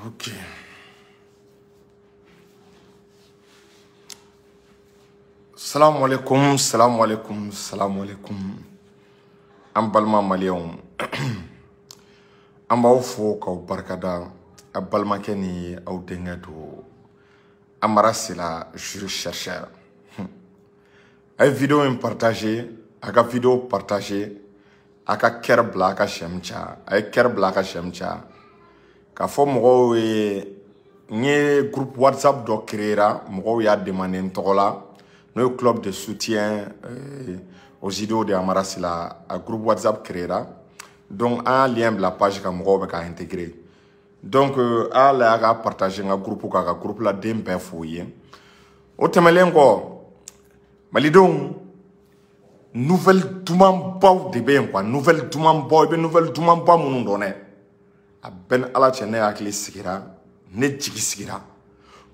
Ok. Salam alaikum, salam alaikum, salam alaikum. An balima maliyɛnw, an b'aw fo k'aw barikada. A balimakɛ ni aw denkɛ don Amara Sylla, juriste chercheur. A ye vidéo in partager, a ka vidéo partager, a ka cœur bila, a ka j'aime caya. A ye cœur bila, a ka j'aime caya. K'a fɔ mɔgɔw ye, n ye groupe WhatsApp dɔ créera, mɔgɔw y'a demandé n tɔgɔ la, n'o ye club de soutien aux idéaux de Amara Sylla. A groupe WhatsApp créera. Donc an y'a lien bila page kan, mɔgɔw bɛ k'a intégrer. Donc a y'a lajɛ a ka partager n ka groupe kan, ka groupe la den bɛɛ fo ye. O tɛmɛnen kɔ, malidenw, nouvelle dumanbaw de bɛ yen quoi, nouvelle dumanbaw, i bɛ nouvelle dumanba minnu dɔn dɛ. A bɛɛ ni Ala cɛ, ne hakili sigira, ne jigi sigira.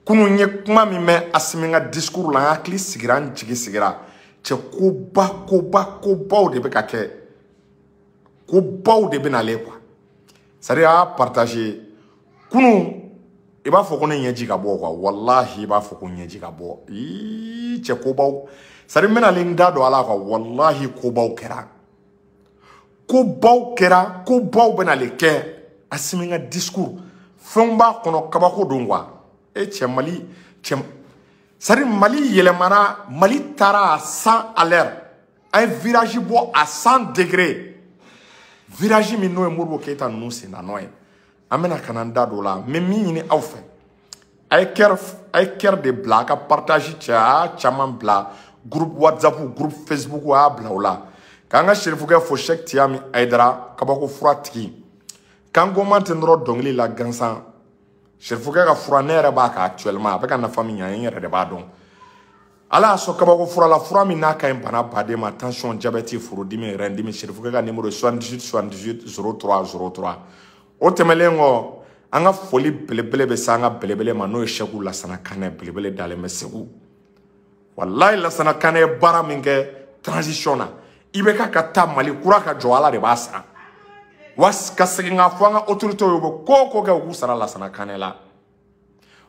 Kunun n ye kuma min mɛn Asimi ka discours la, n hakili sigira, n jigi sigira. Cɛ, koba koba kobaw de bɛ ka kɛ, kobaw de bɛ nalen quoi. C'est à dire, a y'a partager. Kunun i b'a fɔ ko ne ɲɛji ka bɔ quoi, walahi i b'a fɔ ko ɲɛji ka bɔ. Ii cɛ, kobaw, c'est à dire n bɛna n da don a la quoi, walahi kobaw kɛra, kobaw kɛra, kobaw bɛ nalen kɛ. Asimi ka discours, fɛnw b'a kɔnɔ, kabako don quoi. E cɛ, Mali cɛ, c'est à dire Mali yɛlɛmana, Mali taara à 100 à l'heure. An ye virage bɔ à 100 degrés, virage min n'o ye Modibo Keyita ninnu senna nɔ ye. An bɛna ka na n da don o la. N bɛ min ɲini aw fɛ, a ye cœur, a ye cœur de bila, a ka partage cɛ, a y'a caman bila groupe WhatsApp, groupe Facebook, a y'a bila o la. K'an ka serifukɛ fo, Cheikh Tiyami Ayidara, kabako fura tigi. K'an ko man ten dɔrɔn dɔnkili la gansan. Serifukɛ ka fura, ne yɛrɛ b'a kan actuellement, a bɛ ka nafa min ɲa, n yɛrɛ de b'a dɔn. Ala y'a sɔn kabako fura la, fura min n'a ka ɲi bana baden ma, tension, diabète, furudimi, rein dimi. Serifukɛ ka numéro ye 78 78 03 03. O tɛmɛnen kɔ, an ka foli belebele bɛ se an ka belebele ma, n'o ye Sɛku Lasana Kanɛ, belebele dalen bɛ Segu. Walayi Lasana Kanɛ ye baara min kɛ transition na, i bɛ ka taa Mali kura ka jɔ, Ala de b'a sara. Wa ka segin k'a fɔ an ka autorité ye, u bɛ ko o ko kɛ, u k'u sara Lasana Kanɛ la.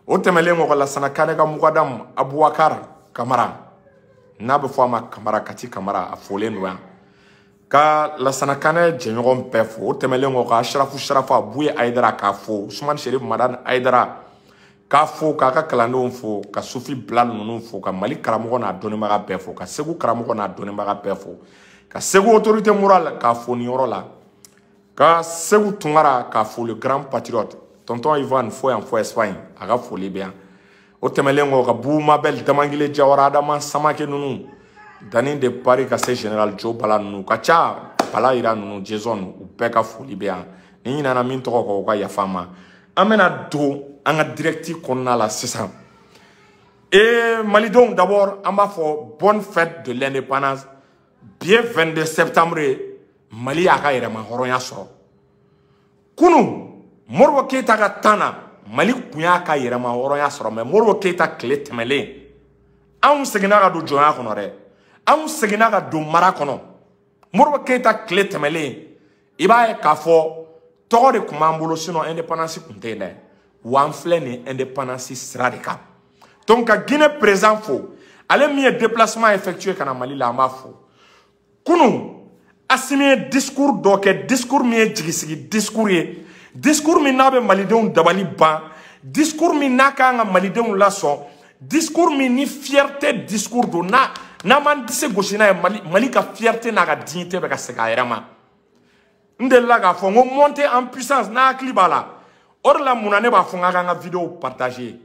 O tɛmɛnen kɔ, ka Lasana Kanɛ ka mugadamu Abubakar Kamara, n'a bɛ fɔ a ma Kamara Kati Kamara, a folen don yan. Ka Lasana Kanɛ jɛɲɔgɔn bɛɛ fo. O tɛmɛnen kɔ, ka Ashrafu Sharafa Buye Ayidara k'a fo, Usumani Sherif Madani Ayidara k'a fo, k'a ka kalandenw fo, ka Sufi Bilal ninnu fo, ka Mali karamɔgɔ n'a dɔnnibaga bɛɛ fo, ka Segu karamɔgɔ n'a dɔnnibaga bɛɛ fo, ka Segu autorité morale k'a fo nin yɔrɔ la, ka Segu Tunkara k'a fo, le grand patriote tonton Ivan fo yan fo Espagne, a ka foli bɛ yan. O tɛmɛnen kɔ, ka Bubu Mabel, Damangile Jawara, Adama Samake ninnu, Dani de Paris, ka se général Joe Bala ninnu ka ca, Bala Yira ninnu, Jason, u bɛɛ ka foli bɛ yan. Ni ɲinɛna min tɔgɔ kɔ, u ka yafa n ma. An bɛna don an ka direct kɔnɔna la sisan. Et malidenw, d'abord an b'a fɔ bonne fête de l'indépendance. Bi ye 22 septembre ye, Mali y'a ka yɛrɛma hɔrɔnya sɔrɔ. Kunun Modibo Keyita ka tan na, Mali kun y'a ka yɛrɛma hɔrɔnya sɔrɔ, mais Modibo Keyita tile tɛmɛlen, anw seginna ka don jɔnya kɔnɔ dɛ, anw seginna ka don mara kɔnɔ. Modibo Keyita tile tɛmɛlen, i b'a ye k'a fɔ tɔgɔ de tun b'an bolo, sinon indépendance tun tɛ yen dɛ. Wa an filɛ nin indépendance sira de kan. Donc ka Guinée président fo, ale min ye déplacement effectué ka na Mali la, an b'a fo. Kunun Asimi ye discours dɔ kɛ, discours min ye jigisigi discours ye, discours min n'a bɛ malidenw dabali ban, discours min n'a kan ka malidenw lasɔn, discours min ni fierté discours don, n'a n'an m'an disi gosi n'a ye, Mali ka fierté n'a ka dignité bɛ ka segin a yɛrɛ ma. N delila k'a fɔ n ko monter en puissance, n'a hakili b'a la. O de la mun na ne b'a fɔ n k'an ka vidéo partager,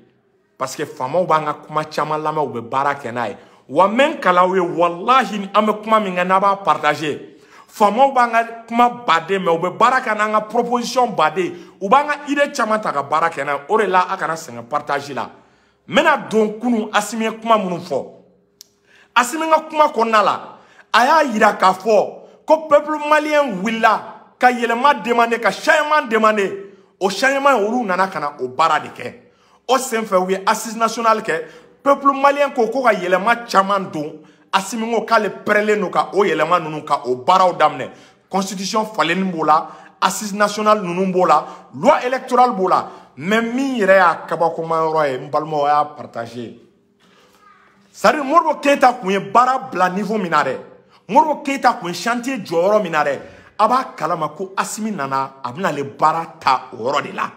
parce que faamaw b'an ka kuma caman lamɛn, u bɛ baara kɛ n'a ye. Wa n bɛ n kalan aw ye, walahi an bɛ kuma min kɛ, n'a b'a partager, faamaw b'an ka kuma baden mɛn, u bɛ baara kɛ n'an ka proposition baden, u b'an ka idée caman ta ka baara kɛ n'a ye. O de la a kana sɛgɛn partage la. N bɛna don kunun Asimi ye kuma minnu fɔ. Asimi ka kuma kɔnɔna la, a y'a yira k'a fɔ ko peuple malien wulila ka yɛlɛma demander, ka changement demander. O changement, olu nana ka na o baara de kɛ. O senfɛ, u ye assise nationale kɛ. Peuple malien ko ko ka yɛlɛma caman don. Asimi ko k'ale pɛrɛlen don ka o yɛlɛma ninnu, ka o baaraw daminɛ. Constitution falenni b'o la, assise nationale ninnu b'o la, loi électorale b'o la. Mais min yɛrɛ y'a kabakoma yɔrɔ ye, n balimaw, a y'a partager. C'est à dire Modibo Keita kun ye baara bila niveau min na dɛ, Modibo Keita kun ye chantier jɔyɔrɔ min na dɛ, a b'a kalama ko Assimi nana, a bɛna ale baara ta o yɔrɔ de la.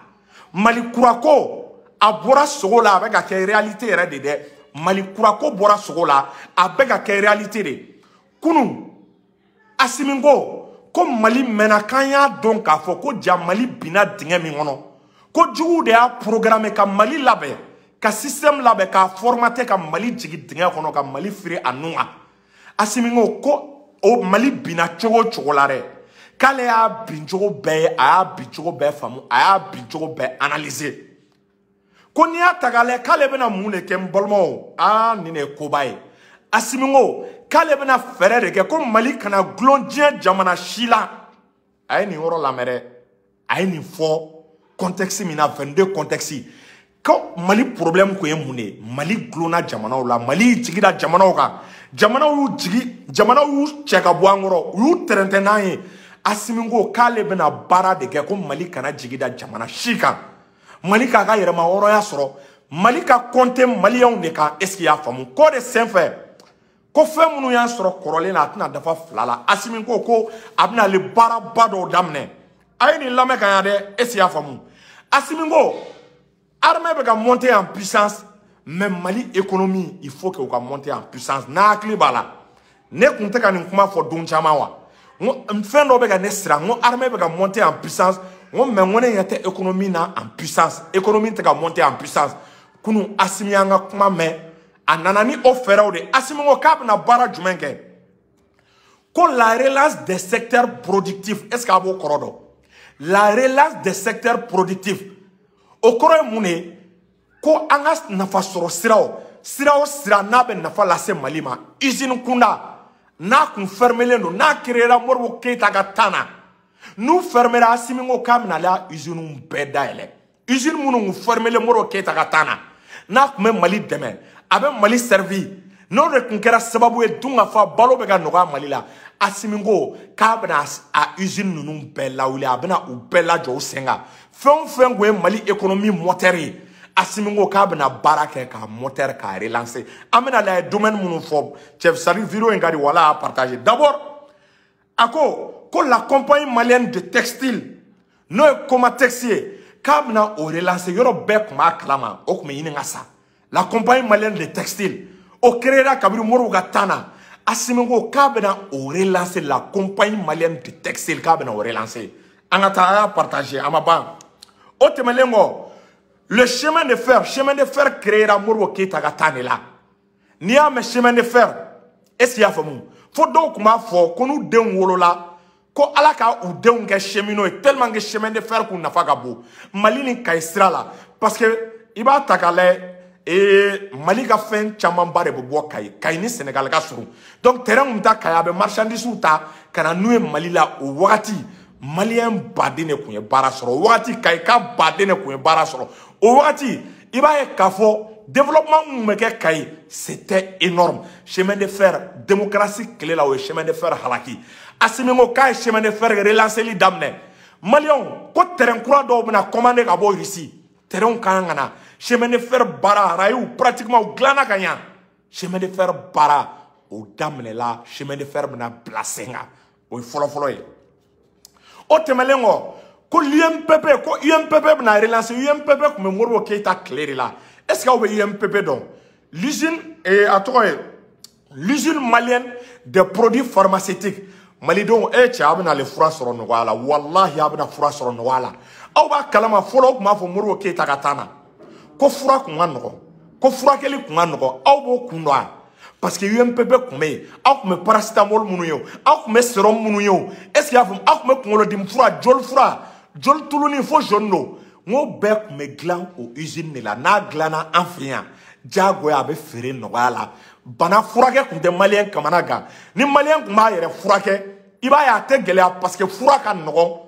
Mali kura ko a bɔra sogo la, a bɛ ka kɛ réalité yɛrɛ de dɛ. Mali kura ko bɔra sogo la, a bɛ ka kɛ réalité de. Kunun Assimi ko Mali mɛnna k'an y'a dɔn k'a fɔ ko ja Mali binna dingɛ min kɔnɔ, ko juguw de y'a programme ka Mali labɛn, ka système labɛn, k'a formater ka Mali jigin dingɛ kɔnɔ, ka Mali firi a nun kan. Assimi ko o Mali binna cogo o cogo la dɛ, k'ale y'a bin cogo bɛɛ ye, a y'a bin cogo bɛɛ faamu, a y'a bin cogo bɛɛ analyser. Ko n'i y'a ta k'a lajɛ, k'ale bɛna mun de kɛ? N balimaw, aa, nin de ye koba ye. Assimi ko k'ale bɛna fɛɛrɛ de kɛ ko Mali kana gulon diɲɛ jamana si la. A ye nin yɔrɔ lamɛn dɛ, a ye nin fɔ contexte min na, 22 contexte, ko Mali problème kun ye mun de ye? Mali gulonna jamanaw la, Mali y'i jigi da jamanaw kan, jamanaw y'u jigi, jamanaw y'u cɛ ka bɔ an kɔrɔ, u y'u tɛrɛntɛ n'an ye. Assimi ko k'ale bɛna baara de kɛ ko Mali kana jigi da jamana si kan, Mali k'a ka yɛrɛma hɔrɔnya sɔrɔ, Mali ka compter maliyɛnw de kan. Est ce que i y'a faamu? K'o de senfɛ, ko fɛn minnu y'an sɔrɔ kɔrɔlen na, a tɛna dafa fila la. Assimi ko a bɛna ale baaraba dɔw daminɛ. A ye nin lamɛn ka ɲa dɛ. Est ce que i y'a faamu? Assimi ko armée bɛ ka monter en puissance, mais Mali économie, il faut que u ka monter en puissance. N'a hakili b'a la, ne kun tɛ ka nin kuma fɔ don caman wa? N ko fɛn dɔ bɛ ka ne siran, n ko armée bɛ ka monter en puissance, n ko mais n ko ne ɲɛ tɛ économie na en puissance, économie tɛ ka monter en puissance. Kunun Assimi y'an ka kuma mɛn, a nana ni o fɛɛrɛw de. Assimi ko k'a bɛna baara jumɛn kɛ? Ko la relance des secteurs productifs. Est ce que a b'o kɔrɔ dɔn? La relance des secteurs productifs, o kɔrɔ ye mun de ye? Ko an ka nafa sɔrɔ siraw, sira o sira n'a bɛ nafa lase Mali ma, usine kunda n'a kun fermelen don, n'a créera Modibo Keita ka temps na, n'u fermera, Assimi ko k'a bɛna ale usine bɛɛ dayɛlɛ. Usine minnu kun fermelen Modibo Keita ka temps na, n'a kun bɛ Mali dɛmɛ, a bɛ Mali servi, n'o de kun kɛra sababu ye dun ka fa balo bɛ ka nɔgɔya Mali la, Assimi ko k'a bɛna a usine ninnu bɛɛ lawuli, a bɛna u bɛɛ lajɔ u sen kan. Fɛn o fɛn kun ye Mali économie moteur ye, Assimi ko k'a bɛna baara kɛ k'a moteur k'a relancer. An bɛna lajɛ domaine minnu fɔ. Cɛ, c'est à dire vidéo in ka di wala, a partager. D'abord, a ko la compagnie malienne de textile, n'o ye Comatex ye, k'a bɛna o relancer. Yɔrɔ bɛɛ tun b'a kalama, o tun bɛ ɲini ka sa. La compagnie malienne de textile, o créera kabini Modibo ka temps na. Assimi ko k'a bɛna o relancer. La compagnie malienne de textile, k'a bɛna o relancer. An ka taa, a y'a partager, a ma ban. O tɛmɛnen kɔ, le chemin de fer. Chemin de fer créera Modibo Keita ka temps de la. N'i y'a mɛn chemin de fer, est ce que i y'a faamu? Fo dɔw tun b'a fɔ ko n'u denw wolola, ko Ala ka u denw kɛ cheminot ye, tellement que chemin de fer k'u nafa ka bon Mali ni Kayi sira la. Parce que i b'a ta k'a lajɛ, ee, Mali ka fɛn camanba de bɛ bɔ Kayi. Kayi ni Sénégal ka surun, donc train kun bɛ taa Kayi, a bɛ marchandise ta ka na n'u ye Mali la. O wagati, maliyɛn baden de tun ye baara sɔrɔ. O wagati, Kayi ka baden de tun ye baara sɔrɔ. O wagati, i b'a ye k'a fɔ développement mun bɛ kɛ Kayi, c'était énorme. Chemin de fer, démocratie tile la, o ye chemin de fer halaki. Assimi ko k'a ye chemin de fer relanceli daminɛ. Maliyɛnw, ko train kura dɔw bɛna commander ka bɔ Russie, trainw ka kan ka na. Chemin de fer baara, rails pratiquement u dilanna ka ɲa. Chemin de fer baara o daminɛla, chemin de fer bɛna bila sen kan, o ye fɔlɔfɔlɔ ye. O tɛmɛnen kɔ, ko l'UMPP, ko UMPP bɛna relancer. UMPP tun bɛ Modibo Keita tile de la. Est ce que aw bɛ UMPP dɔn? L'usine, a tɔgɔ ye l'usine malienne des produits pharmaceutiques. Malidenw, e cɛ, a bɛna ale fura sɔrɔ nɔgɔya la. Walahi, a bɛna fura sɔrɔ nɔgɔya la. Aw b'a kalama, fɔlɔ u tun b'a fɔ Modibo Keita ka taa na ko fura kun ka nɔgɔn, ko furakɛli kun ka nɔgɔn. Aw b'o kun dɔn wa? Parce que UMPP tun bɛ yen. Aw tun bɛ paracétamol minnu ye o, aw tun bɛ sérum minnu ye o, est ce que i y'a faamu? Aw tun bɛ kunkolodimi fura, joli fura, joli tuluni fo jaune don, n ko bɛɛ tun bɛ dilan o usine de la. N'a dilanna an fɛ yan, diyagoya a bɛ feere nɔgɔya la. Bana furakɛ tun tɛ maliyɛn kamana gan. Ni maliyɛn tun b'a yɛrɛ furakɛ, i b'a ye a tɛ gɛlɛya, parce que fura ka nɔgɔn.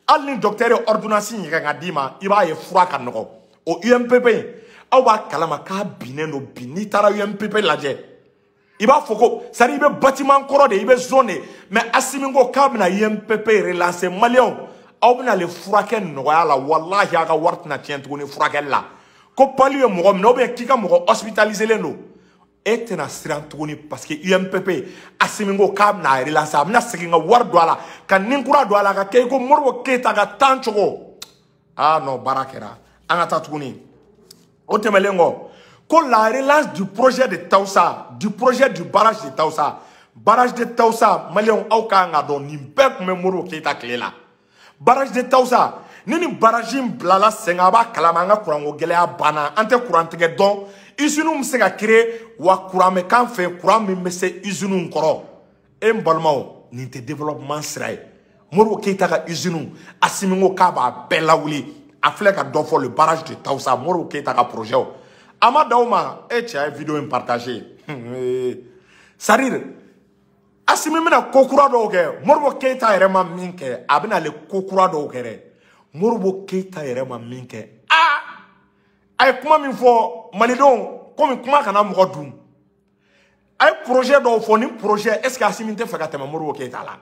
Hali ni docteur ye ordonnance ɲɛgɛn ka d'i ma, i b'a ye fura ka nɔgɔn. O UMPP in, aw b'a kalama k'a binnen don bi. N'i taara UMPP lajɛ, i b'a fɔ ko c'est à dire i bɛ bâtiment kɔrɔ de, i bɛ zone de. Mais Assimi ko k'a bɛna UMPP relancer. Maliyɛnw, Aw bɛna le furakɛ nɔgɔya la, walahi a ka wari tɛna tiɲɛ tuguni furakɛli la. Ko palu ye mɔgɔ minɛ ou bien k'i ka mɔgɔ hospitalisé len don, e tɛna siran tuguni parce que UMPP Assimi ko k'a bɛna a relancer, a bɛna segin ka wari don a la, ka nin kura don a la, ka kɛ i ko Modibo Keyita ka tan cogo. Ah non, baara kɛra. An ka taa tuguni. O tɛmɛlen kɔ, ko la relance du projet de Taoussa, du projet du barrage de Taoussa. Barrage de Taoussa, maliyɛnw, aw kan ka dɔn nin bɛɛ tun bɛ Modibo Keyita tile la. Barrage de Taoussa, ni nin barrage in bilala sen kan, a b'a kalama an ka kuranko gɛlɛya banna, an tɛ kuran tigɛ dɔn, usines bɛ se ka créer, wa kuran bɛ k'an fɛ, kuran min bɛ se usines kɔrɔ. E n balimaw, nin tɛ développement sira ye. Modibo Keyita ka usines, Assimi ko k'a b'a bɛɛ lawuli. A filɛ ka dɔ fɔ le barrage de Taoussa, Modibo Keyita ka projet o. A ma dan o ma, e cɛ, a ye vidéo in partager. C'est à dire Assimi bɛna ko kura dɔw kɛ, Modibo Keyita yɛrɛ ma min kɛ, a bɛna ale ko kura dɔw kɛ dɛ. Modibo Keyita yɛrɛ ma min kɛ. Aa, a ye kuma min fɔ malidenw, komi kuma kana mɔgɔ dun. A ye projet dɔw fɔ, ni projet, est ce que Assimi tɛ fɛ ka tɛmɛ Modibo Keyita la?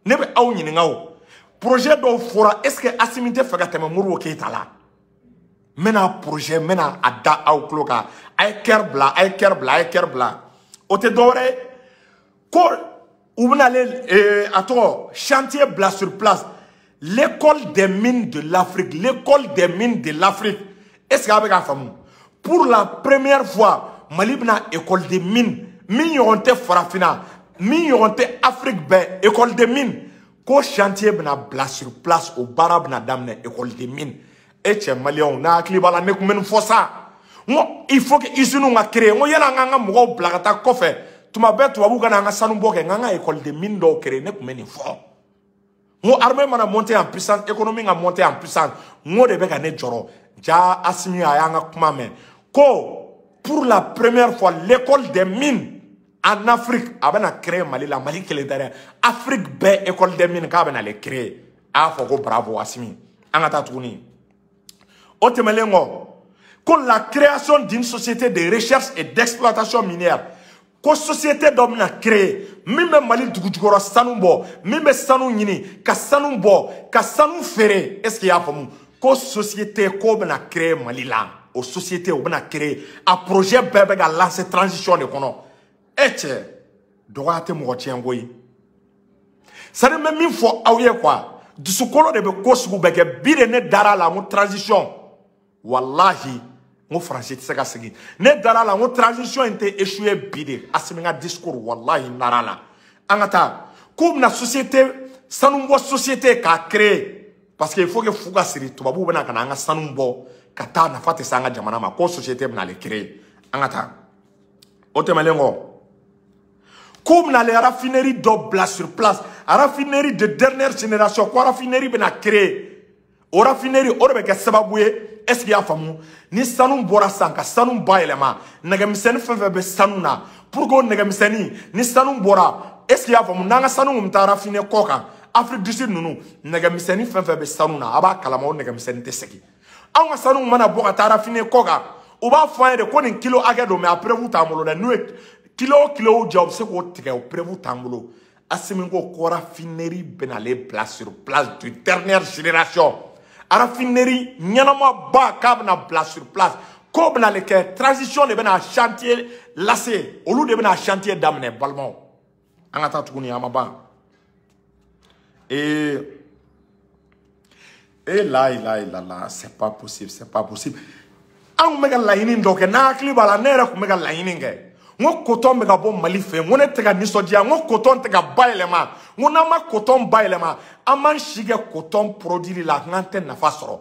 Ne bɛ aw ɲininka o. Projet dɔw fɔra, est ce que Assimi tɛ fɛ ka tɛmɛ Modibo Keyita la? N bɛna projet, n bɛna a da aw tulo kan. A ye cœur bila, a ye cœur bila, a ye cœur bila. O tɛ dɔwɛrɛ ye ko u bɛna ale, a tɔgɔ, chantier bila sur place, l'école des mines de l'Afrique, l'école des mines de l'Afrique. Est ce que a bɛ k'a faamu? Pour la première fois, Mali bɛna école des mines min ɲɔgɔn tɛ farafinna, min ɲɔgɔn tɛ Afrique bɛɛ, école des mines, ko chantier bɛna bila sur place, o baara bɛna daminɛ, école des mines. E cɛ, maliyɛnw, n'a hakili b'a la, ne tun bɛ nin fɔ sa, n ko il faut que usines ka créer. N ko yanni an k'an ka mɔgɔw bila ka taa kɔfɛ tuma bɛɛ, tubabuw ka na an ka sanu bɔ kɛ, n k'an ka école de mine dɔw créer. Ne tun bɛ nin fɔ, n ko armée mana monter en puissance, économie ka monter en puissance. N ko de bɛ ka ne jɔrɔ. Ja Assimi a y'an ka kuma mɛn ko pour la première fois, l'école des mines en Afrique a bɛna créer Mali la. Mali kelen tɛ dɛ, Afrique bɛɛ école des mines k'a bɛna ale créer. A y'a fɔ ko bravo Assimi. An ka taa tuguni. O tɛmɛnen kɔ, ko la création d'une société de recherche et d'exploitation minière, ko société dɔ bɛna créer min bɛ Mali dugujukɔrɔ sanu bɔ, min bɛ sanu ɲini ka sanu bɔ ka sanu feere. Est ce que i y'a faamu? Ko société ko bɛna créer Mali la, o société o bɛna créer, a projet bɛɛ bɛ ka lancer transition de kɔnɔ. E cɛ, dɔgɔya tɛ mɔgɔ tiɲɛ koyi. C'est à dire n bɛ min fɔ aw ye quoi, dusukolo de bɛ ko sugu bɛɛ kɛ. Bi de ne dara a la n ko transition, walahi, n ko faransi tɛ se ka segin. Ne dara a la n ko transition in tɛ échouer bi de. Assimi ka discours, walahi, n dara a la. An ka taa. K'u bɛna société sanubɔ société k'a créer, parce que il faut que fu ka siri, tubabuw bɛna ka na an ka sanu bɔ ka taa, nafa tɛ se an ka jamana ma, ko société bɛna ale créer. An ka taa. O tɛmɛnen kɔ, k'u bɛna ale raffinerie dɔ bila sur place, raffinerie de dernière génération, ko raffinerie bɛna créer. O raffinerie o de bɛ kɛ sababu ye, est ce que i y'a faamu, ni sanu bɔra sisan ka sanu bayɛlɛma, nɛgɛmisɛnnin fɛn fɛn bɛ sanu na, pour que o nɛgɛmisɛnnin, ni sanu bɔra, est ce que i y'a faamu, n'an ka sanu kun bɛ taa raffiner kɔ kan, Afrique du Sud ninnu, nɛgɛmisɛnnin fɛn fɛn bɛ sanu na, a b'a kalama o nɛgɛmisɛnnin tɛ segin. Anw ka sanu mana bɔ ka taa raffiner kɔ kan, u b'a fɔ an ye de ko nin kilo hakɛ don, mais a preuve t'an bolo dɛ. N'u ye kilo o kilo jɛ, u bɛ se k'o tigɛ, o preuve t'an bolo. Assimi ko raffinerie bɛna ale bila sur place de dernière génération, raffinerie ɲɛnamaba k'a bɛna bila sur place, k'o bɛna ale kɛ, transition de bɛna chantier lase, olu de bɛna chantier daminɛ. Balimaw, an ka taa tuguni, an ma ban. Et là, là, là, là, c'est pas possible, c'est pas possible. An kun bɛ ka laɲini dɔ kɛ, n'a hakili b'a la, ne yɛrɛ kun bɛ ka laɲini kɛ, n ko coton bɛ ka bɔ Mali fɛ, n ko ne tɛ ka nisɔndiya, n ko coton tɛ ka bayɛlɛma, n ko n'an ma coton bayɛlɛma, an m'an si kɛ coton produit la, n k'an tɛ nafa sɔrɔ.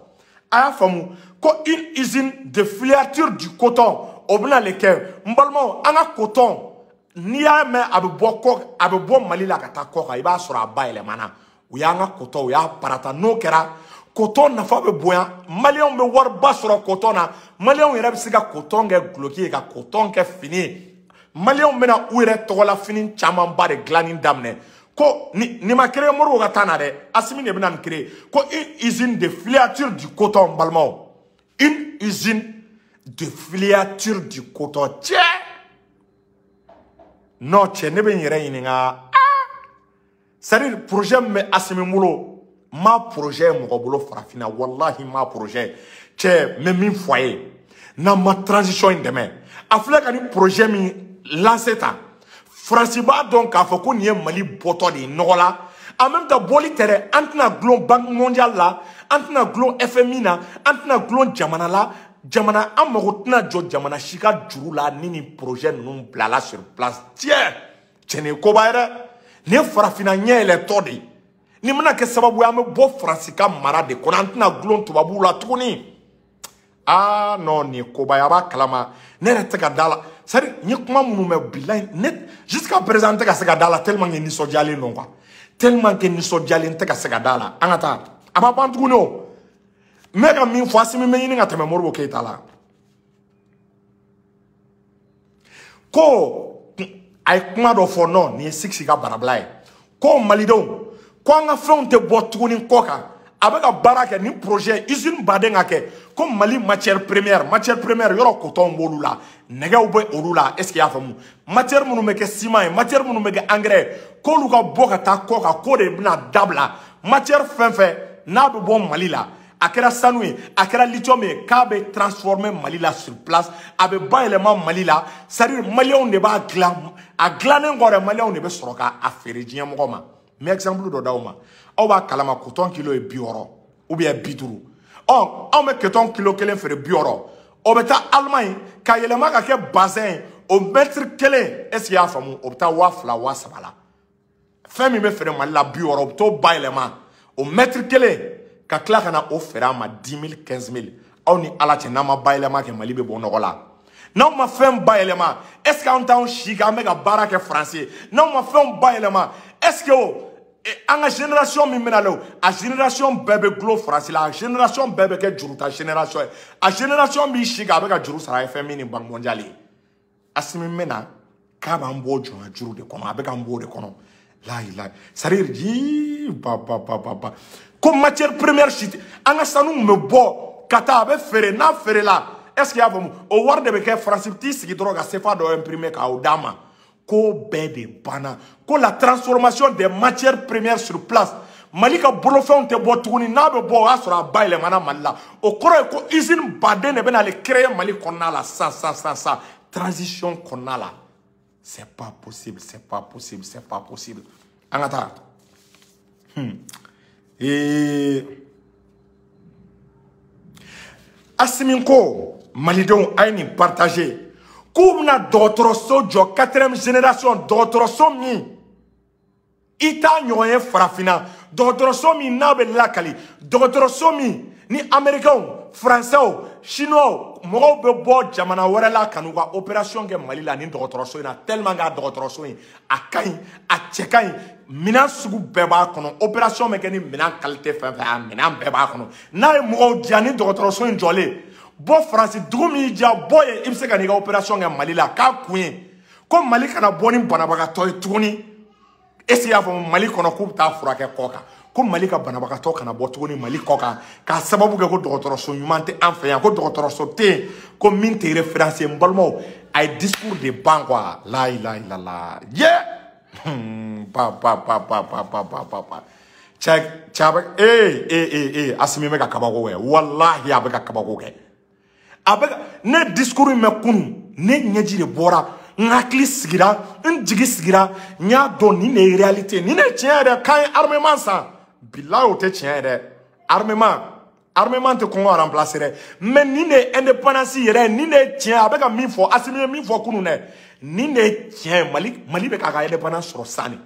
A y'a faamu ko une usine de filature du coton, o bɛna le kɛ. N balimaw, an ka coton, n'i y'a mɛn a bɛ bɔ kɔ, a bɛ bɔ Mali la ka taa kɔ kan, i b'a sɔrɔ a bayɛlɛmana, u y'an ka coton, u y'a parata. N'o kɛra, coton nafa bɛ bonya, maliyɛnw bɛ wariba sɔrɔ coton na, maliyɛnw yɛrɛ bɛ se ka coton kɛ guloki ye, ka coton kɛ fini ye, maliyɛnw bɛna u yɛrɛ tɔgɔla fini camanba de dilanni daminɛ. Ko ni nin ma créer Modibo ka taa na dɛ, Assimi de bɛna nin créer, ko une usine de filature du coton. N balimaw, une usine de filature du coton. Cɛ, non, cɛ, ne bɛ n yɛrɛ ɲininka. Ah, c'est à dire projet min bɛ Assimi bolo. Ma projet mɔgɔ bolo farafinna, wallahi ma projet. Cɛ, n bɛ min fɔ a ye, n'an ma transition in dɛmɛ, a filɛ ka ni projet min lancer tan, Faransi b'a dɔn k'a fɔ ko nin ye Mali bɔtɔ de ye nɔgɔ la. En même temps, bɔli tɛ dɛ, an tɛna gulon Banque mondiale la, an tɛna gulon FMI na, an tɛna gulon jamana la, jamana an mago tɛna jɔ jamana si ka juru la ni nin projet ninnu bilala sur place. Tiɲɛ, cɛ nin ye koba ye dɛ, nin ye farafinna ɲɛ yɛlɛtɔ de ye. Nin bɛna kɛ sababu ye an bɛ bɔ Faransi ka mara de kɔnɔ, an tɛna gulon tubabuw la tuguni. Ah non, nin ye koba ye, a b'a kalama, ne yɛrɛ tɛ ka da la. C'est à dire n ye kuma minnu mɛn bilayi, ne jusqu'à présent n tɛ ka se ka da la tellement que nisɔndiyalen don quoi. Tellement que nisɔndiyalen tɛ ka se ka da la. An ka taa, a ma ban tuguni o. N bɛ ka min fɔ, Asimi bɛ ɲini ka tɛmɛ Modibo Keyita la. Ko a ye kuma dɔ fɔ, non, nin ye Siksi ka barabila ye. Ko malidenw, ko an ka fɛnw tɛ bɔ tuguni kɔ kan. A bɛ ka baara kɛ ni projet usine baden ka kɛ ko Mali matière première, matière première yɔrɔ coton b'olu la, nɛgɛw bɛ olu la, est ce que i y'a faamu? Matière minnu bɛ kɛ ciment ye, matière minnu bɛ kɛ engrais ye, k'olu ka bɔ ka taa kɔ kan, k'o de bɛna dabila. Matière fɛn fɛn n'a bɛ bɔ Mali la, a kɛra sanu ye, a kɛra lithium ye, k'a bɛ transformer Mali la sur place, a bɛ bayɛlɛma Mali la, c'est à dire maliyɛnw de b'a dilan, a dilannen kɔ dɛ, maliyɛnw de bɛ sɔrɔ k'a feere diɲɛ mɔgɔ ma. N bɛ exemple dɔ d'aw ma. Aw b'a kalama coton kilo ye 60 ou bien 50. Ɔ, anw bɛ coton kilo kelen feere 60. O bɛ taa Allemagne ka yɛlɛma ka kɛ bazin ye, o mètre kelen, est ce que i y'a faamu, o bɛ taa 2000 3000 la. Fɛn min bɛ feere Mali la 60, o bɛ t'o bayɛlɛma o mètre kelen ka tila ka na o feere a ma 10 000 15 000. Aw ni Ala cɛ, n'an ma bayɛlɛma kɛ, Mali bɛ bɔ nɔgɔ la. N'aw ma fɛn bayɛlɛma, est ce que anw t'anw si kɛ an bɛ ka baara kɛ Faransi ye? N'aw ma fɛnw bayɛlɛma, est ce que o an ka génération min bɛna la o, a génération bɛɛ bɛ gulon Faransi la, a génération bɛɛ bɛ kɛ juruta génération ye, a génération b'i si kɛ a bɛ ka juru sara FMI ni Banque mondiale ye. Asimi bɛna k'a b'an bɔ jɔnya juru de kɔnɔ, a bɛ k'an bɔ o de kɔnɔ. La ilaha, c'est à dire jii ba ba ba ba ba, ko matière première si tɛ an ka sanu kun bɛ bɔ ka taa a bɛ feere, n'a feerela, est ce que i y'a faamu, o wari de bɛ kɛ Faransi t'i sigi dɔrɔn ka CFA dɔ imprimer k'o d'a ma. Ko bɛɛ de banna, ko la transformation des matières premières sur place, Mali ka bolofɛnw tɛ bɔ tuguni, n'a bɛ bɔ o y'a sɔrɔ a bayɛlɛmana Mali la. O kɔrɔ ye ko usine baden de bɛna ale créer Mali kɔnɔna la sisan sisan sisan sisan transition kɔnɔna la. C'est pas possible, c'est pas possible, c'est pas possible. An ka taa. Asimi ko malidenw a ye nin partager, k'u bɛna dɔgɔtɔrɔso jɔ 4e génération, dɔgɔtɔrɔso min i t'a ɲɔgɔn ye farafinna, dɔgɔtɔrɔso min n'a bɛ lakali, dɔgɔtɔrɔso min ni américains, français, chinois, mɔgɔw bɛ bɔ jamana wɛrɛ la ka n'u ka opération kɛ Mali la ni dɔgɔtɔrɔso in na, tellement que a dɔgɔtɔrɔso in a ka ɲi, a cɛ ka ɲi, minɛn sugu bɛɛ b'a kɔnɔ, opération bɛ kɛ ni minɛn qualité fɛn fɛn, a minɛn bɛɛ b'a kɔnɔ. N'a ye mɔgɔw diya ni dɔgɔtɔrɔso in jɔlen, bɔ Faransi dugu min y'i diya bɔ yen, i bɛ se ka n'i ka opération kɛ Mali la, k'a kun ye ko Mali kana bɔ ni banabagatɔ ye tuguni. Est ce que i y'a faamu, Mali kɔnɔ k'u bɛ taa furakɛ kɔ kan, ko Mali ka banabagatɔ kana bɔ tuguni Mali kɔ kan, k'a sababu kɛ ko dɔgɔtɔrɔso ɲuman tɛ an fɛ yan, ko dɔgɔtɔrɔso tɛ yen, ko min tɛ référence ye. N balimaw, a ye discours de ban quoi. La ilaha illallah, ye ba ba ba ba ba ba ba ba ba, cɛ cɛ a bɛ ee Asimi bɛ ka kabako kɛ, walahi a bɛ ka kabako kɛ. A bɛ ne discours in mɛn kunun, ne ɲɛji de bɔra, n hakili sigira, n jigi sigira, n y'a dɔn nin de ye réalité, nin de ye tiɲɛ yɛrɛ. K'an ye armement san, bilahi o tɛ tiɲɛ yɛrɛ, armement tɛ kɔngɔ remplacer dɛ, mais nin de ye indépendance yɛrɛ ye, nin de ye tiɲɛ. A bɛ ka min fɔ, Asimi ye min fɔ kunun dɛ, nin de ye tiɲɛ ye. Mali bɛ k'a ka indépendance sɔrɔ sisan de.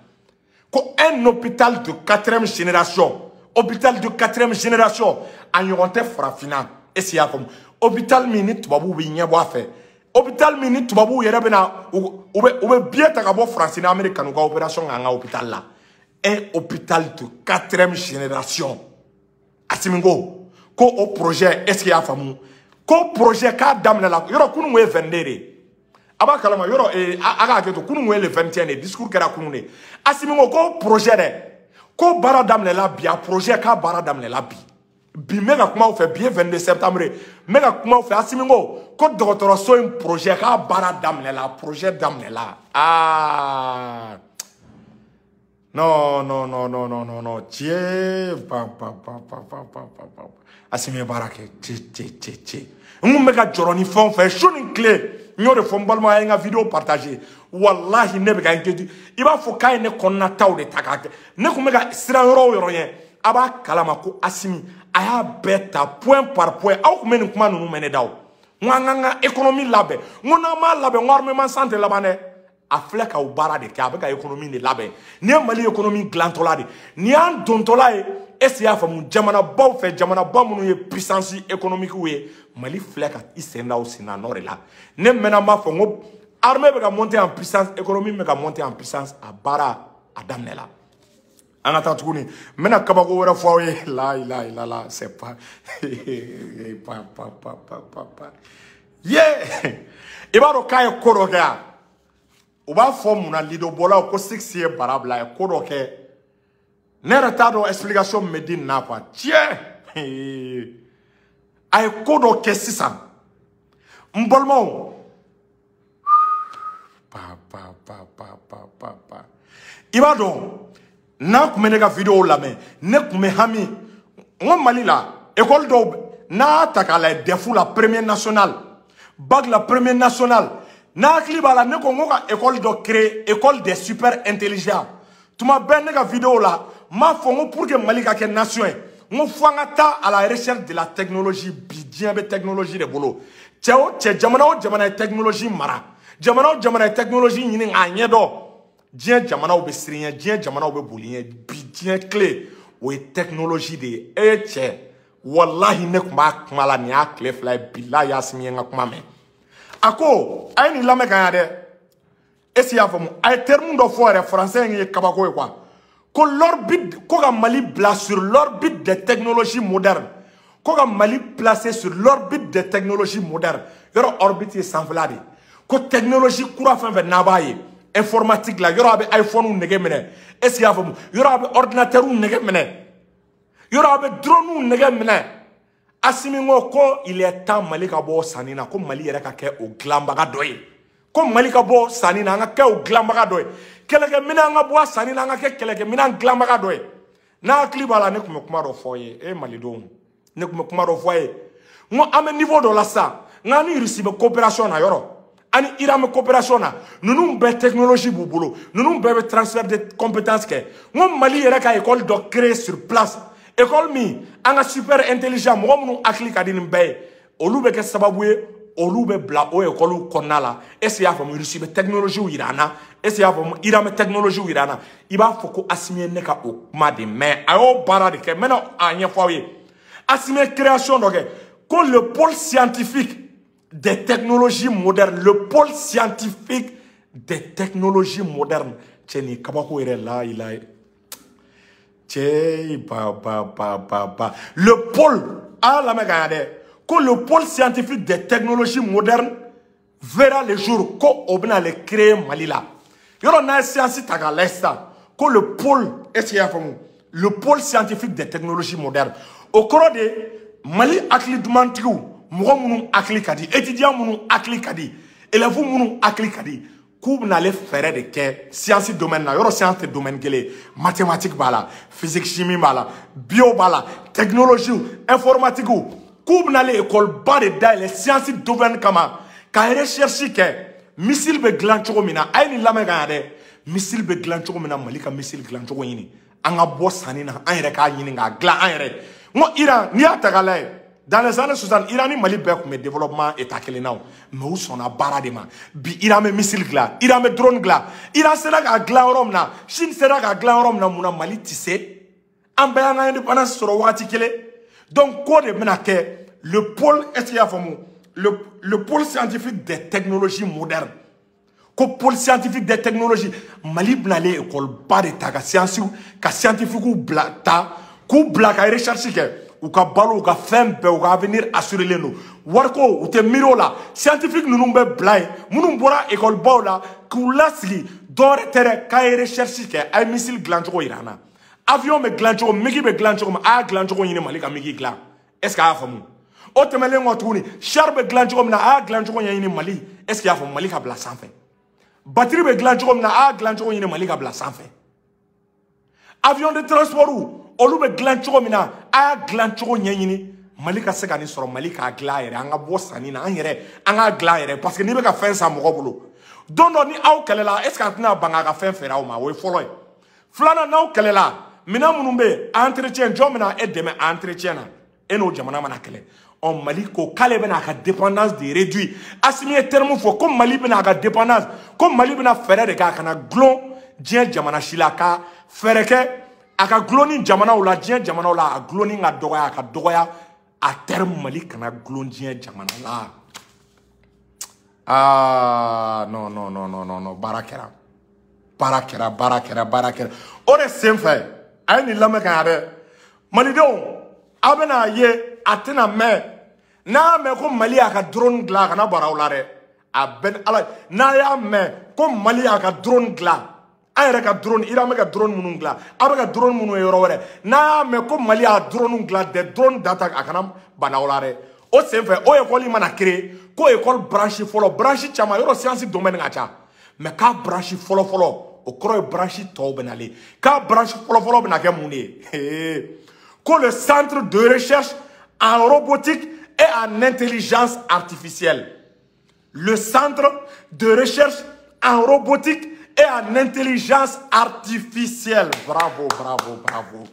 Ko un hôpital de 4e génération, hôpital de 4e génération, a ɲɔgɔn tɛ farafinna. Est ce que i y'a faamu? Hôpital min ni tubabuw bɛ ɲɛbɔ a fɛ, hôpital min ni tubabuw yɛrɛ bɛ na u bɛ billet ta ka bɔ Faransi ni Amérique ka n'u ka opération kɛ an ka hôpital la. Un hôpital de 4e génération. Asimi ko o projet, est ce que i y'a faamu, ko projet k'a daminɛ la yɔrɔ kunun ye 22 de ye, a b'a kalama yɔrɔ a k'a hakɛ to, kunun ye le 21 de ye, discours kɛra kunun de. Asimi ko projet dɛ, ko baara daminɛ la bi, a projet k'a baara daminɛ la bi. Bi n bɛ ka kuma aw fɛ, bi ye 22 septembre ye, n bɛ ka kuma aw fɛ. Asimi ko dɔgɔtɔrɔso in projet k'a baara daminɛ la, projet daminɛ la. Aa Non, non, non, non, non, non, non. Tiens, pa, pa, pa, pa, pa, pa, pa, pa. Assimi ye baara kɛ. Cɛ, cɛ, cɛ, cɛ. N kun bɛ ka jɔrɔ ni fɛn o fɛn su ni tile, n y'o de fɔ n balima, a ye n ka vidéo partager. Walahi, ne bɛ ka inquiétude. I b'a fɔ k'a ye ne kɔnɔna taw de ta k'a kɛ. Ne kun bɛ ka siran yɔrɔ o yɔrɔ ɲɛ. A b'a kalama ko Assimi a y'a bɛɛ ta point par point. Aw kun bɛ nin kuma ninnu mɛn ne da o. N ko an k'an ka économie labɛn. N ko n'an m'a labɛn, n ko armement san tɛ laban dɛ. A filɛ ka o baara de kɛ, a bɛ ka économie de labɛn. Nin ye Mali économie dilantɔla de, nin y'an dontɔla ye. Est ce que i y'a faamu? Jamanabaw fɛ, jamanaba minnu ye puissance économique ye, Mali filɛ ka i sen da o sen na nɔ de la. Ne mɛnna n b'a fɔ n ko armée bɛ ka monter en puissance, économie bɛ ka monter en puissance. A baara a daminɛ la. An ka taa tuguni, n bɛna kabako wɛrɛ fɔ aw ye. La ilaha illallah, c'est pas pa pa pa pa pa pa ye. I b'a dɔn k'a ye ko dɔ kɛ yan, u b'a fɔ mun na? Lidobɔlaw ko Six ye bara bila, a ye ko dɔ kɛ. Ne yɛrɛ t'a dɔn explication min bɛ di nin na quoi. Tiɲɛ, a ye ko dɔ kɛ sisan, n balimaw. Pa pa pa pa pa pa pa. I b'a dɔn, n'a tun bɛ ne ka vidéo lamɛn, ne tun bɛ hami n ko Mali la école dɔw n'a ta k'a lajɛ, DEF la premier national, bac la premier national, n'a hakili b'a la, ne ko n ko ka école dɔ créer, école des super intelligents. Tuma bɛɛ ne ka vidéo la, n b'a fɔ n ko pour que Mali ka kɛ nation ye, n ko fo an ka taa à la recherche de la technologie. Bi diɲɛ bɛ technologie de bolo. Cɛ o cɛ, jamana o jamana ye technologie mara, jamana o jamana ye technologie ɲini k'a ɲɛdɔn, diɲɛ jamanaw bɛ siran ɲɛ, diɲɛ jamanaw bɛ boli ɲɛ. Bi diɲɛ clé o ye technologie de ye. E cɛ, walahi, ne tun b'a kuma la nin y'a tile 2 ye. Bilahi, Assimi ye n ka kuma mɛn. A ko a ye nin lamɛn ka ɲa dɛ. Est ce que i y'a faamu? A ye terme dɔ fɔ yɛrɛ, français in ye kabako ye quoi. Ko l'orbite, ko ka Mali bila sur l'orbite des technologies modernes, ko ka Mali placer sur l'orbite des technologies modernes. Yɔrɔ orbite ye sanfɛla de ye. Ko technologie kura fɛn fɛn n'a b'a ye informatique la, yɔrɔ a bɛ iPhone nɛgɛ minɛ. Est ce que i y'a faamu? Yɔrɔ a bɛ ordinateur nɛgɛ minɛ, yɔrɔ a bɛ drone nɛgɛ minɛ. Assimi ko il est temps Mali ka bɔ sanni na, ko Mali yɛrɛ ka kɛ o dilanbaga dɔ ye, ko Mali ka bɔ sanni na, an ka kɛ o dilanbaga dɔ ye. Kɛlɛkɛminɛn, an ka bɔ a sanni na, an ka kɛ kɛlɛkɛminɛn dilanbaga dɔ ye. N'a hakili b'a la, ne tun bɛ kuma dɔ fɔ ye, e Malidenw, ne tun bɛ kuma dɔ fɔ a ye. N ko an bɛ niveau dɔ la sisan, nka ni Russie bɛ coopération na, yɔrɔ ani Iran bɛ coopération na, ninnu bɛɛ technologie b'u bolo, ninnu bɛɛ bɛ transfert de compétence kɛ. N ko Mali yɛrɛ ka école dɔ créer sur place, école min an ka super intelligent, mɔgɔ minnu hakili ka di nin bɛɛ ye, olu bɛ kɛ sababu ye, olu bɛ bila o école kɔnɔna la. Est ce que i y'a faamu? Russie bɛ technologie yira an na. Est ce que i y'a faamu? Iran bɛ technologie yira an na. I b'a fɔ ko Assimi ye ne ka o kuma de mɛn, a y'o baara de kɛ. N bɛna a ɲɛfɔ aw ye. Assimi ye création dɔ kɛ ko le pôle scientifique des technologies modernes, le pôle scientifique des technologies modernes. Cɛ, nin kabako yɛrɛ la ila cɛ, ba ba ba ba ba. Le pôle, a lamɛn ka ɲa dɛ, ko le pôle scientifique des technologies modernes verra le jour, ko o bɛna le créer Mali la. Yɔrɔ n'a ye science ta k'a lajɛ sisan, ko le pôle, est ce que i y'a faamu? Le pôle scientifique des technologies modernes, o kɔrɔ de Mali hakili dumantigiw, mɔgɔ minnu hakili ka di, étudiant minnu hakili ka di, élèves minnu hakili ka di, k'u bɛna ale fɛɛrɛ de kɛ science domaine na. Yɔrɔ science tɛ domaine kelen ye, mathématique b'a la, physique chimie b'a la, bio b'a la, technologie, informatique. K'u bɛna ale école ba de dayɛlɛ science domaine kama ka recherche kɛ. Missile bɛ dilan cogo min na, a ye nin lamɛn ka ɲa dɛ, missile bɛ dilan cogo min na, Mali ka missile dilan cogo ɲini, an ka bɔ sanni na, an yɛrɛ k'a ɲini k'a dilan an yɛrɛ. N ko Iran, n'i y'a ta k'a lajɛ, dans les années 60, Iran ni Mali bɛɛ tun bɛ développement état kelen na o, mais u sɔnna baara de ma. Bi Iran bɛ missile dilan, Iran bɛ drone dilan. Iran sera k'a dilan yɔrɔ min na, Chine sera k'a dilan yɔrɔ min na, mun na Mali tɛ se? An bɛɛ y'an ka indépendance sɔrɔ wagati kelen. Donc ko de bɛna kɛ le pôle, est ce que i y'a faamu? Le pôle scientifique des technologies modernes, ko pôle scientifique des technologies, Mali bɛna ale école ba de ta ka science, ka scientifique bila ta k'u bila ka recherche kɛ. U ka balo, u ka fɛn bɛɛ, u ka avenir assuré len don. Wariko, u tɛ miiri o la. Scientifique ninnu bɛ bila yen, minnu bɔra école baw la, k'u lasigi. Dɔwɛrɛ tɛ dɛ, k'a ye recherche kɛ, a ye missile dilan cogo yira an na, avion bɛ dilan cogo, MiG bɛ dilan cogo min, a y'a dilan cogo ɲini, Mali ka MiG dilan. Est ce que a y'a faamu? O tɛmɛnen kɔ tuguni, char bɛ dilan cogo min na, a y'a dilan cogo ɲɛɲini, Mali. Est ce que i y'a faamu? Mali ka bila sanfɛ. Batterie bɛ dilan cogo min na, a y'a dilan cogo ɲini, Mali ka bila sanfɛ. Avion de transport olu bɛ dilan cogo min na, a y'a dilan cogo ɲɛɲini. Mali ka se ka nin sɔrɔ, Mali k'a dilan a yɛrɛ, an ka bɔ sanni na, an yɛrɛ an k'a dilan a yɛrɛ, parce que n'i bɛ ka fɛn san mɔgɔ bolo, don dɔ ni aw kɛlɛla, est ce que a tɛna ban k'a ka fɛn feere aw ma? O ye fɔlɔ ye. Filanan, n'aw kɛlɛla, minɛn minnu bɛ yen, entretien, jɔn bɛna e dɛmɛ entretien na? E n'o jamana mana kɛlɛ. Ɔ Mali ko k'ale bɛna a ka dépendance de réduire. Assimi ye terme fɔ ko Mali bɛna a ka dépendance, ko Mali bɛna fɛɛrɛ de kɛ a kana gulon diɲɛ jamana si la, ka fɛɛrɛ kɛ a ka gulon ni jamanaw la, diɲɛ jamanaw la, a gulonni ka dɔgɔya, a ka dɔgɔya. À terme, Mali kana gulon diɲɛ jamana la. Ah non non non non non non, baara kɛra, baara kɛra, baara kɛra, baara kɛra. O de senfɛ, a ye nin lamɛn ka ɲa dɛ, malidenw, aw bɛna ye, a tɛna mɛn. N'a y'a mɛn ko Mali y'a ka drone dilan, a kana bɔra aw la dɛ, a bɛɛ ni Ala. N'a y'a mɛn ko Mali y'a ka drone dilan, an yɛrɛ ka drone, Iran bɛ ka drone minnu dilan, aw bɛ ka drone minnu ye yɔrɔ wɛrɛ, n'a y'a mɛn ko Mali y'a drone dilan, des drones d'attaque, a kana bana aw la dɛ. O senfɛ, o école mana créer, ko école branche fɔlɔ, branche caman yɔrɔ, science domaine ka ca, mais k'a branche fɔlɔ fɔlɔ, o kɔrɔ ye branche tɔw bɛ nalen, k'a branche fɔlɔ fɔlɔ bɛna kɛ mun de ye? Ko le centre de recherche en robotique et en intelligence artificielle. Le centre de recherche en robotique et en intelligence artificielle. Bravo, bravo, bravo.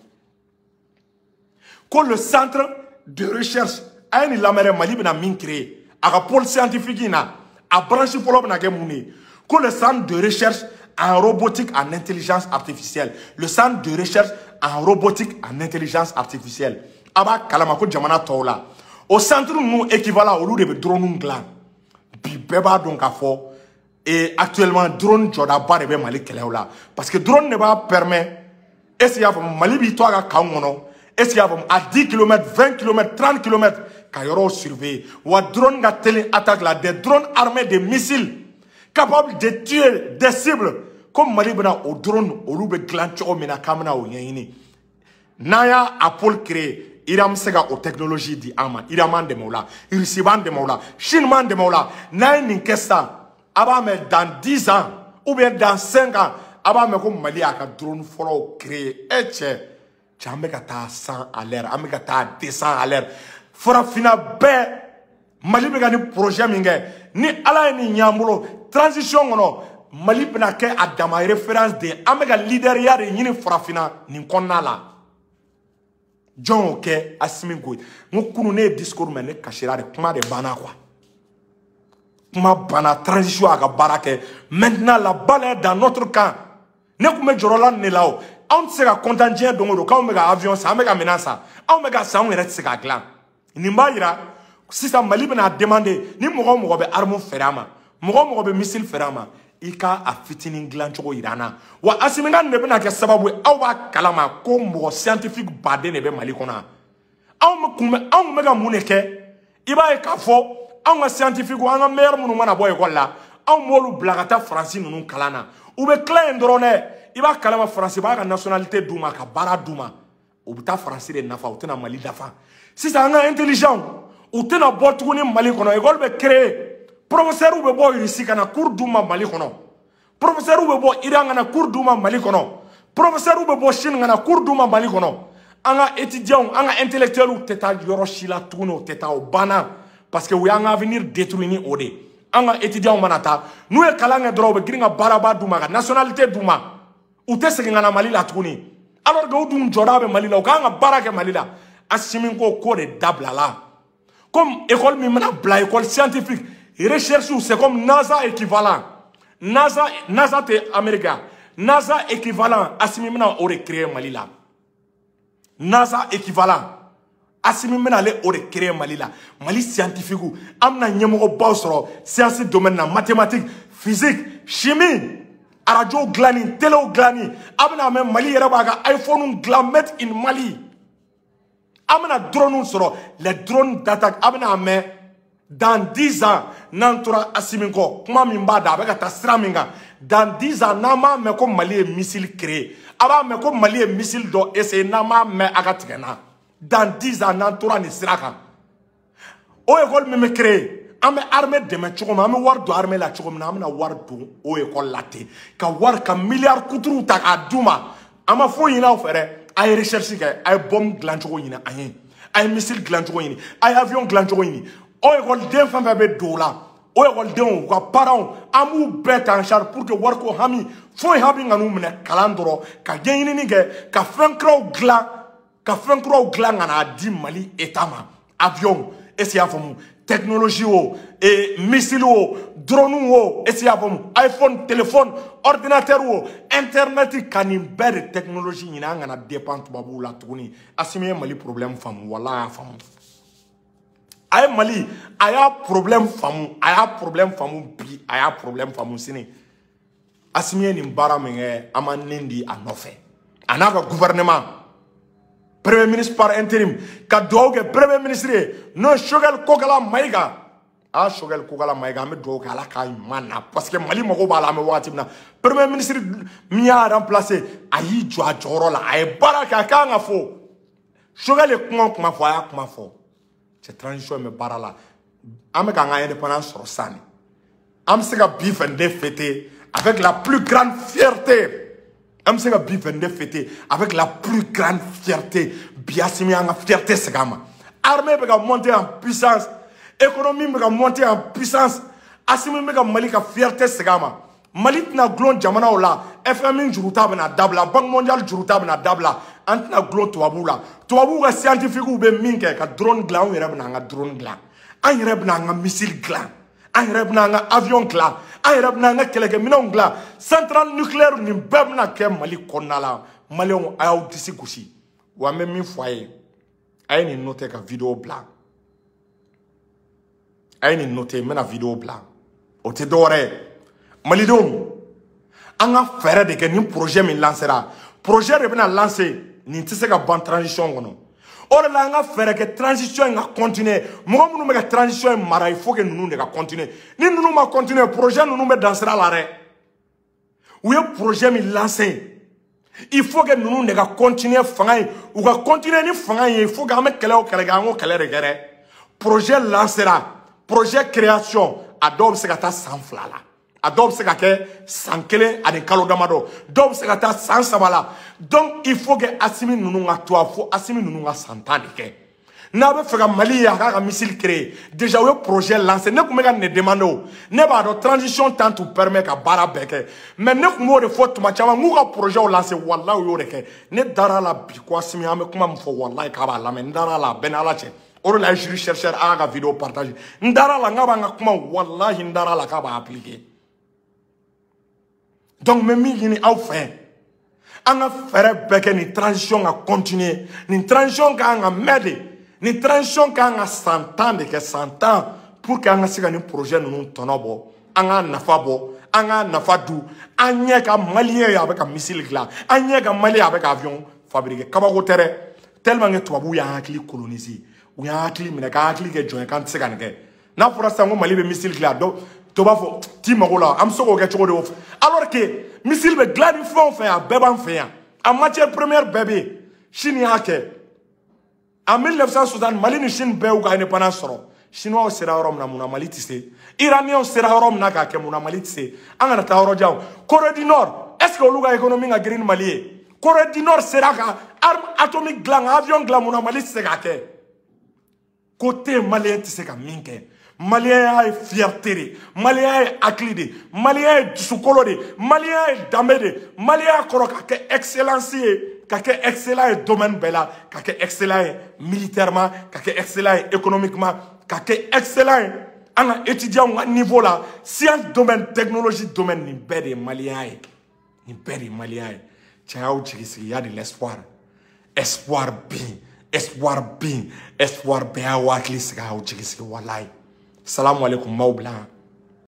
Ko le centre de recherche, a ye nin lamɛn, Mali bɛna min créer a ka pôle scientifique in na, a branche fɔlɔ bɛna kɛ mun de ye? Ko le centre de recherche en robotique en intelligence artificielle. Le centre de recherche en robotique en intelligence artificielle. A b'a kalama ko jamana tɔw la, o centre ninnu équivalent, olu de bɛ drone dilan. Bi bɛɛ b'a dɔn k'a fɔ et actuellement drone jɔdaba de bɛ Mali kɛlɛw la, parce que drone de b'a permet, est ce que i y'a faamu, Mali b'i to a ka camp kɔnɔ, est ce que i y'a faamu, à 10 km, 20 km, 30 km, ka yɔrɔw surveiller. Wa drone ka teli attaque la, des drones armés de missiles capables de tuer des cibles. Ko Mali bɛna o drone, olu bɛ dilan cogo min na, k'an bɛna o ɲɛɲini. N'an y'a a pôle créer, Iran bɛ se ka o technologie di an ma. Iran b'an dɛmɛ o la, Russie b'an dɛmɛ o la, Chine b'an dɛmɛ o la. N'an ye nin kɛ sisan, a b'a mɛn dans 10 ans ou bien dans 5 ans, a b'a mɛn ko Mali y'a ka drone fɔlɔw créer. E cɛ cɛ, an bɛ ka taa 100 à l'heure, an bɛ ka taa 200 à l'heure. Farafinna bɛɛ, Mali bɛ ka nin projet min kɛ, ni Ala ye nin ɲ'an bolo transition kɔnɔ, Mali bɛna kɛ a dama référence de ye. An bɛ ka leaderya de ɲini farafinna nin kɔnɔna la. Jɔn y'o kɛ? Assimi Goïta. N ko kunun ne ye discours mɛn, ne kasira de, kuma de banna quoi, kuma banna. Transition a ka baara kɛ, maintenant la balle est dans notre camp. Ne tun bɛ jɔrɔ la nin de la. O anw tɛ se ka content diɲɛ don o don k'anw bɛ ka avion san, an bɛ ka minɛn san, anw bɛ ka san, anw yɛrɛ tɛ se k'a dilan. Nin b'a yira sisan Mali bɛna demander ni mɔgɔ o mɔgɔ bɛ arme feere a ma, mɔgɔ o mɔgɔ bɛ missile feere a ma, i ka a fitinin dilan cogo yira an na. Wa Assimi ka nin de bɛna kɛ sababu ye. Aw b'a kalama ko mɔgɔ scientifique baden de bɛ Mali kɔnɔ. Anw kun bɛ, anw kun bɛ ka mun de kɛ? I b'a ye k'a fɔ anw ka scientifique, an ka meilleur minnu mana bɔ école la, anw b'olu bila ka taa Faransi ninnu kalan na. U bɛ tila yen dɔrɔn dɛ, i b'a kalama Faransi b'a ka nationalité d'u ma, ka baara d'u ma, u bɛ taa Faransi de nafa, u tɛna Mali dafa. Sisan an ka intelligent, u tɛna bɔ tuguni Mali kɔnɔ. École bɛ créer, professeur bɛ bɔ Russie ka na cours d'u ma Mali kɔnɔ, professeur bɛ bɔ Iran ka na cours d'u ma Mali kɔnɔ, professeur bɛ bɔ Chine ka na cours d'u ma Mali kɔnɔ. An ka étudiants, an ka intellectuels tɛ taa yɔrɔ si la tuguni, o tɛ taa, o banna, parce que u y'an ka avenir détruit ni o de. An ka étudiants mana taa, n'u ye kalan kɛ dɔrɔn, u bɛ girin ka baaraba d'u ma, ka nationalité d'u ma, u tɛ segin ka na Mali la tuguni, alors que u dun jɔda bɛ Mali la, u kan ka baara kɛ Mali la. Assimi ko k'o de dabilala. Comme école min bɛna bila, école scientifique recherche, c'est comme NASA équivalent. NASA, NASA tɛ Amérique, NASA équivalent, Assimi bɛna o de créer Mali la. NASA équivalent, Assimi bɛna ale o de créer Mali la. Mali scientifique, an bɛna ɲɛmɔgɔbaw sɔrɔ science domaine na, mathématique, physique, chimie, arajo dilanni, telew dilanni. A bɛna mɛn Mali yɛrɛ b'a ka iPhone dilan, made in Mali. An bɛna drone sɔrɔ, les drones d'attaque. A bɛna mɛn dans 10 ans, n'an tora Assimi kɔ, kuma min b'a da, a bɛ ka taa sira min kan, dans 10 ans, n'an m'a mɛn ko Mali ye missile créé, a b'a mɛn ko Mali ye missile dɔ essayé, n'an m'a mɛn, a ka tigɛ n na. Dans 10 ans, n'an tora nin sira kan, o école min bɛ créé, an bɛ armée dɛmɛ cogo min, an bɛ wari don armée la cogo min na, an bɛna wari don o école la ten, ka wari ka miliyari kuturuw ta k'a d'u ma. An ma foyi ɲini aw fɛ dɛ. A ye recherche kɛ, a ye bombe dilancogo ɲini an ye, a ye missile dilancogo ɲini, a ye avion dilancogo ɲini. O ekɔliden fɛn fɛn bɛ don o la, o ekɔlidenw, u ka parents, an b'u bɛɛ ta en charge pour que wariko hami foyi hami ka n'u minɛ, kalan dɔrɔn, ka ɲɛɲinini kɛ, ka fɛn kuraw dilan, ka fɛn kuraw dilan ka n'a di Mali État ma. Avion, est ce que y'a faamu, technologie o, et missile o, drone o, est ce que y'a faamu, iPhone, téléphone, ordinateur o, internet, ka nin bɛɛ de technologie ɲini, an kana dépend tubabuw la tuguni. Assimi ye Mali problème faamu, walahi a y'a faamu. A ye Mali, a y'a problème faamu, a y'a problème faamu bi, a y'a problème faamu sini. Assimi ye nin baara min kɛ, an ma nin di a nɔfɛ, a n'a ka gouvernement, premier ministre par intérim, ka dugawu kɛ premier ministre ye, n'o ye Choguel Kokala Maïga. Ah, Choguel Kokala Maïga, an bɛ dugawu kɛ Ala k'a ɲuman na, parce que Mali mago b'a la. An bɛ wagati min na, premier ministre min y'a remplacer, a y'i jɔ a jɔyɔrɔ la, a ye baara kɛ, a kan ka fo. Choguel ye kuma o kuma fɔ, a y'a kuma fɔ. Cɛ, transition bɛ baara la, an bɛ k'an ka indépendance sɔrɔ sisan de. An bɛ se ka bi 22 fêter avec la plus grande fierté. An bɛ se ka bi 22 fêter avec la plus grande fierté. Bi Assimi y'an ka fierté segin an ma. Armée bɛ ka monter en puissance, économie bɛ ka monter en puissance. Assimi bɛ ka Mali ka fierté segin an ma. Mali tɛna gulon jamanaw la. FMI juruta bɛna dabila, Banque mondiale juruta bɛna dabila. An tɛna gulon tubabuw la. Tubabuw ka scientifique bɛ min kɛ ka drone dilan, anw yɛrɛ bɛna an ka drone dilan, an yɛrɛ bɛna an ka missile dilan, an yɛrɛ bɛna an ka avion dilan, an yɛrɛ bɛna an ka kɛlɛkɛminɛnw dilan, centrale nucléaire, nin bɛɛ bɛna kɛ Mali kɔnɔna la. Maliyɛnw, a y'aw disi gosi. Wa an bɛ min fɔ a ye, a ye nin noter ka vidéo bila, a ye nin noter, n bɛna vidéo bila. O tɛ dɔwɛrɛ ye, malidenw, an ka fɛɛrɛ de kɛ. Nin projet min lancera, projet de bɛna lancer, nin tɛ se ka ban transition kɔnɔ. O de la, an ka fɛɛrɛ kɛ transition in ka continuer. Mɔgɔ minnu bɛ ka transition in mara, il faut que ninnu de ka continuer. Ni ninnu ma continuer, projet ninnu bɛ dan sira la dɛ. U ye projet min lancer, il faut que ninnu de ka continuer fanga ye, u ka continuer ni fanga ye. Il faut que an bɛ kɛlɛ o kɛlɛ kɛ, an k'o kɛlɛ de kɛ dɛ. Projet lancera, projet création, a dɔw bɛ se ka taa san 2 la, a dɔw bɛ se ka kɛ san 1 ani kalo damadɔ, dɔw bɛ se ka taa san 3 la. Donc il faut que Assimi ninnu ka to a fo Assimi ninnu ka san 10 de kɛ. N'a bɛ fɛ ka Mali ye, a k'a ka missile créer. Déjà u ye projet lancé, ne tun bɛ ka nin de demander o. Ne b'a dɔn transition temps t'u permet ka baara bɛɛ kɛ, mais ne tun b'o de fɔ tuma caman, n k'u ka projet lancé. Walahi, u y'o de kɛ. Ne dara la bi ko Assimi, an bɛ kuma min fɔ, walahi k'a b'a lamɛn. N dara la, a bɛɛ ni Ala cɛ. O de la jury chercheur, a ka vidéo partage. N dara la n k'a b'an ka kuma, walahi n dara la k'a b'a appliquer. Donc n bɛ min ɲini aw fɛ, an ka fɛɛrɛ bɛɛ kɛ nin transition ka continuer. Nin transition ka kan ka mɛn de, nin transition ka kan ka san 10 de kɛ, san 10, pour que an ka se ka nin projet ninnu tɔnɔ bɔ, an k'a nafa bɔ, an k'a nafa dun. An ɲɛ ka maliyɛn ye, a bɛ ka missile dilan, an ɲɛ ka maliyɛn, a bɛ ka avion fabriquer. Kabako tɛ dɛ, tellement que tubabuw y'an hakili coloniser, u y'an hakili minɛ k'an hakili kɛ jɔn ye, k'an tɛ se ka nin kɛ. N'a fɔra sisan ko Mali bɛ missile dilan, dɔ to b'a fɔ t'i mago la, an bɛ se k'o kɛ cogo di? Alors que missile bɛ dilan ni fɛn o fɛn, a bɛɛ b'an fɛ yan, a matière première bɛɛ bɛ yen. Chine y'a kɛ en 1960, Mali ni Chine bɛɛ y'u ka indépendance sɔrɔ. Chinois sera yɔrɔ min na, mun na Mali tɛ se? Iraniens sera yɔrɔ min na k'a kɛ, mun na Mali tɛ se? An kana taa yɔrɔ jan. Corée du Nord, est ce que olu ka économie ka girin ni Mali ye? Corée du Nord sera ka arme atomique dilan, ka avion dilan, mun na Mali tɛ se k'a kɛ? Ko tɛ yen maliyɛn tɛ se ka min kɛ. Maliyɛnya ye fierté de, maliyɛnya ye hakili de, maliyɛnya ye dusukolo de, maliyɛnya ye danbe de. Maliyɛnya kɔrɔ ka kɛ excellence ye, ka kɛ excellent ye domaine bɛɛ la, ka kɛ excellent ye militairement, ka kɛ excellent ye économiquement, ka kɛ excellent ye an ka étudiants ka niveau la, science domaine, technologie domaine. Nin bɛɛ de ye maliyɛnya ye, nin bɛɛ de ye maliyɛnya ye. Cɛ, y'aw jigi sigi, y a de l'espoir, espoir bɛ yen, espoir bɛ yen, espoir bɛɛ. Y'aw hakili sigi, a y'aw jigi sigi, walayi. Salamu aleykum, m'aw bila.